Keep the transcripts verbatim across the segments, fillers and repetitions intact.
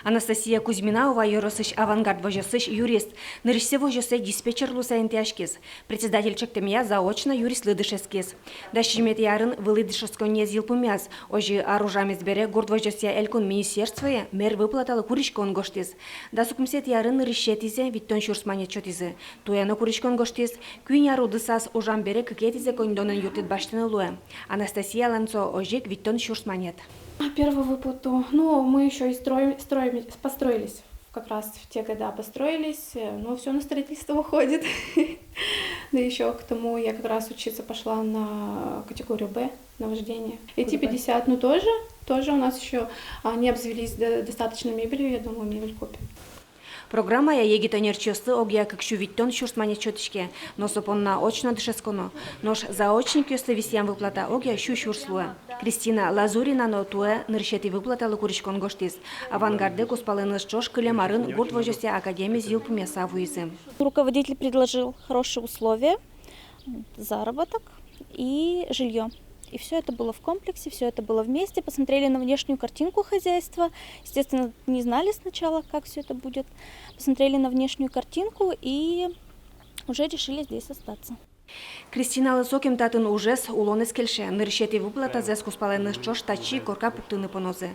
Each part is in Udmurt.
Анастасия Кузьмина Ува ёросысь «Авангард» возёсысь юрист. Нырысьсэ возёсэ диспетчер луыса интыяськиз. Председатель ӵектэмъя заочно юристлы дышетскиз. Дас сизьыметӥ арын вылӥ дышетсконниез йылпумъяз. Озьы ар ужамез бере гурт возёсъя элькун министерствое мер выплаталы куриськон гожтӥз. Дас укмысэтӥ арын нырысетӥзэ витьтон сюрс манет сётӥзы. Туэ но куриськон гожтӥз. Куинь ар удысаз ужам бере кыкетӥзэ коньдонэн юрттэт басьтыны луэ. Анастасиялэн со озьы ик витьтон сюрс манет. А первую выплату, ну, мы ещё и строим, строим, построились. Как раз в те года построились, э, ну, всё на строительство уходит. Да ещё к тому я как раз учиться пошла на категорию «Б», на вождение. Эти пятьдесят, ну, тоже, тоже у нас ещё, а, не обзавелись до-, достаточно мебелью, я думаю, мебель купим. Программая егит ӧнерчиослы огъя кык сю витьтон сюрс манет сётӥське, но со понна очно дышетсконо. Нош заочникъёслы висъям выплата огъя сю сюрс луэ. Кристина Лазурина но туэ нырысетӥ выплаталы куриськон гожтӥз. «Авангардэ» кузпалэныз ӵош кылем арын гурт возёсъя академиез йылпумъяса вуизы. Руководитель предложил хорошие условия, заработок и жильё. И всё это было в комплексе, всё это было вместе. Посмотрели на внешнюю картинку хозяйства. Естественно, не знали сначала, как всё это будет. Посмотрели на внешнюю картинку и уже решили здесь остаться. Кристиналы сокем татын ужез, улонэз кельше. Нырысетӥ выплатазэс кузпалэныз ӵош татчы ик корка пуктыны понозы.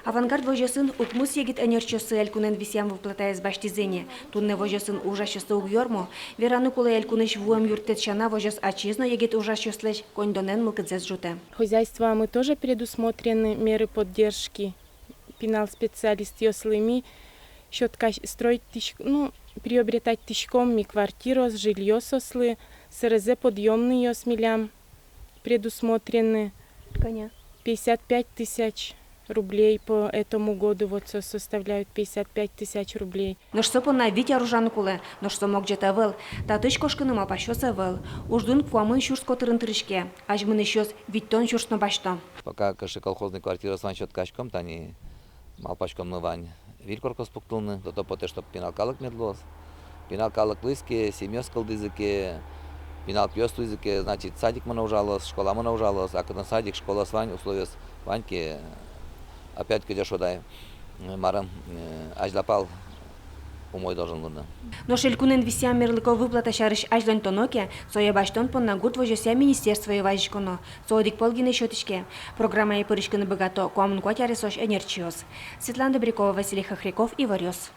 «Авангард» возёсын укмыс егит ӧнерчиоссы элькунэн висъям выплатаез басьтӥзы ини. Туннэ возёсын ужасьёсты уг ёрмо. Вераны кулэ, элькунысь вуэм юрттэт сяна, возёс ачиз но егит ужасьёслэсь коньдонэн мылкыдзэс ӝутэ. Хозяйствоамы тоже предусмотрены меры поддержки. Пинал специалистъёслы ми сёткась-, строить тысь-, ну, приобретать тӥськом ми квартираос, жильё соослы, сэрезэ подъёмныйёс милям предусмотрены. Кӧня? Пятьдесят пять тысяч рублей по этому году, вот со-, составляют пятьдесят пять тысяч рублей. Нош со понна вить ар ужаны кулэ, нош со могӟет ӧвӧл. Татысь кошкыны малпасьёс ӧвӧл. Уждун куамын сюрс котырын тыриське, азьмынӥсьёс витьтон сюрс но басьто. Пока кыӵе колхозный квартираос вань, сётӥськом, тани малпаськонмы вань виль коркаос пуктылыны, то-то потэ, чтоб пинал калык мед луоз. Пинал калык луиз ке, семьяос кылдӥзы ке, пинал пиос луизы ке, значит, садикмы но ужалоз, школамы но ужалоз, а кытын садик, школаос вань, условиос вань ке, опять-таки, кызьы шуод ай, марым, э, азьлапал умой должен луыны. Нош элькунэн висъям мерлыко выплата сярысь азьланьтоно ке, сое басьтон понна гурт возёсъя министерствое вазиськоно. Со одӥг пол гинэ сётӥське. Программае пыриськыны быгато куамын куать аресозь ӧнерчиос. Светлана Добрякова, Василий Хохряков, «Иворъёс».